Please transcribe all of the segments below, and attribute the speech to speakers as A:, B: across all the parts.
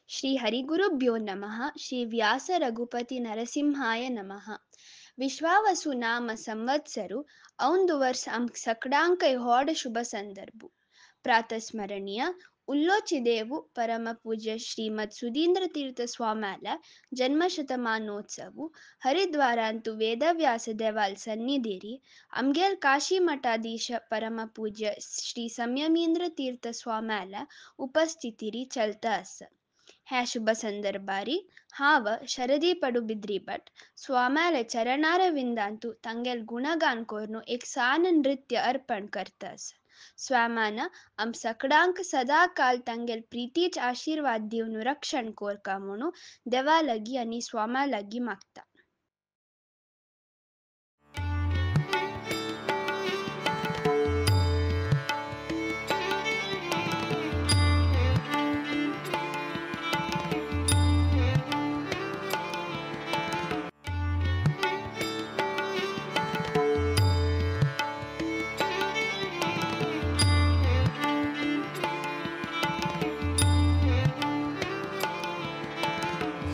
A: ಶ್ರೀ ಹರಿಗುರುಭ್ಯೋ ನಮಃ. ಶ್ರೀ ವ್ಯಾಸ ರಘುಪತಿ ನರಸಿಂಹಾಯ ನಮಃ. ವಿಶ್ವಾವಸು ನಾಮ ಸಂವತ್ಸರು ಔಂದು ವರ್ಷ ಅಮ್ ಸಕಡಾಂಕೈ ಹೋಡ ಶುಭ ಸಂದರ್ಭು. ಪ್ರಾತಸ್ಮರಣೀಯ ಉಲ್ಲೋಚಿದೇವು ಪರಮ ಪೂಜ್ಯ ಶ್ರೀಮದ್ ಸುಧೀಂದ್ರ ತೀರ್ಥ ಸ್ವಾಮ್ಯಾಲ ಜನ್ಮ ಶತಮಾನೋತ್ಸವ ಹರಿದ್ವಾರಾಂತು ವೇದವ್ಯಾಸ ದೇವಾಲ್ ಸನ್ನಿಧಿರಿ ಅಮ್ಗೇಲ್ ಕಾಶಿ ಮಠಾಧೀಶ ಪರಮ ಪೂಜ್ಯ ಶ್ರೀ ಸಂಯಮೀಂದ್ರ ತೀರ್ಥ ಸ್ವಾಮ್ಯಾಲ ಉಪಸ್ಥಿತಿರಿ ಚಲ್ತ ಅಸ್ಸ. ಹ್ಯಾ ಶುಭ ಸಂದರ್ಭಾರಿ ಹಾವ ಶರದಿ ಪಡುಬಿದ್ರಿ ಭಟ್ ಸ್ವಾಮ್ಯಾಲೆ ಚರಣಾರವಿಂದಾಂತು ತಂಗೆಲ್ ಗುಣಗಾನ್ ಕೋರ್ನು एक सान नृत्य अर्पण करतस. स्वामान आम सकडांक सदा काल तांगेल प्रीतीच आशीर्वाद दिवन रक्षण कोरका म्हणून देवा लागी आनी स्वाम्या लागी मागता.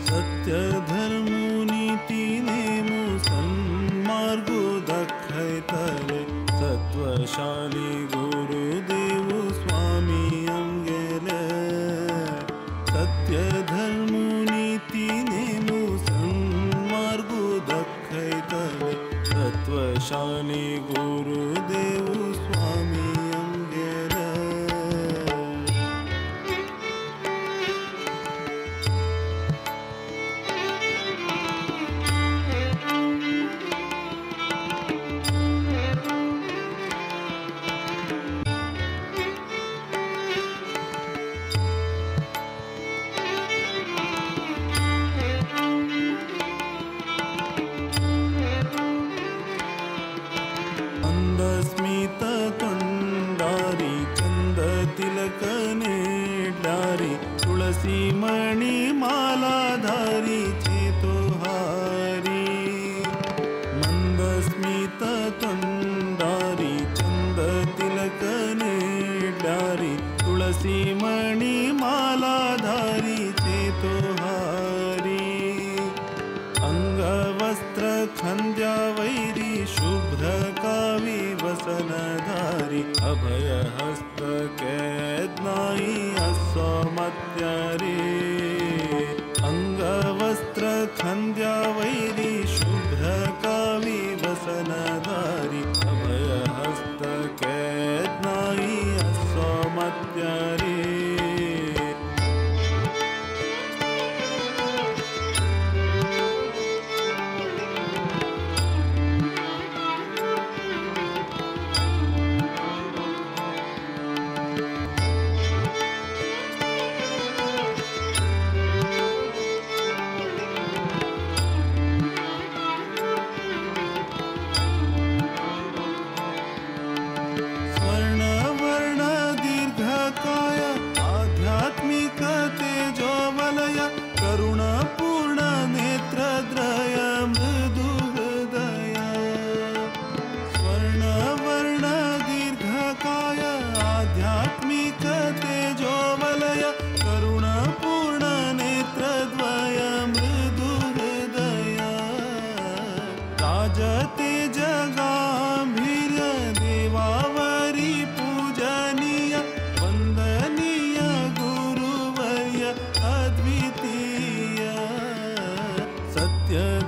B: सत्य धर्म नीति नेमु सन्मार्गु दखयतले सत्वशाली गुरुदेव स्वामी अंगेले. सत्य धर्म नीति नेमु सन्मार्गु दखयतले सत्वशाली गुरुदेव स्वामी अंगेले. स्मित तोंडारी चंद तिलक नेडलारी तुळसी मणि मालाधारी चेतोहारी. मंद स्मित तोंडारी चंद तिलक नेडलारी तुळसी मणि मालाधारी चेतोहारी. अंगवस्त्र खंद्या वैरी शुभ्र कावी वसनधारी अभय हस्त केदनाई असमत्यारी. अंगवस्त्र खंद्या वैरी शुभ्र कावी वसनधारी अभय हस्त केदनाई असमत्यारी.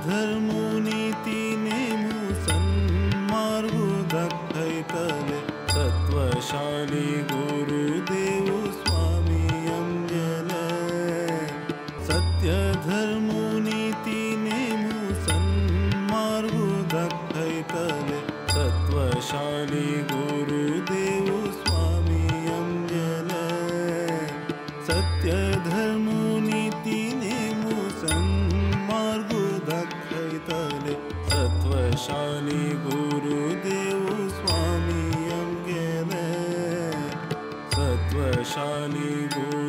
B: धर्म नीति नेमु सन्मार्गु दखयतले सत्वशाली गुरुदेव स्वामी अंगेले. सत्य धर्म नीति नेमु सन्मार्गु दखयतले सत्वशाली गुरुदेव स्वामी अंगेले. सत्य धर्म नीति नेमु सन्मार्गु दखयतले सत्वशाली गुरुदेव स्वामी अंगेले. सत्वशाली गुरु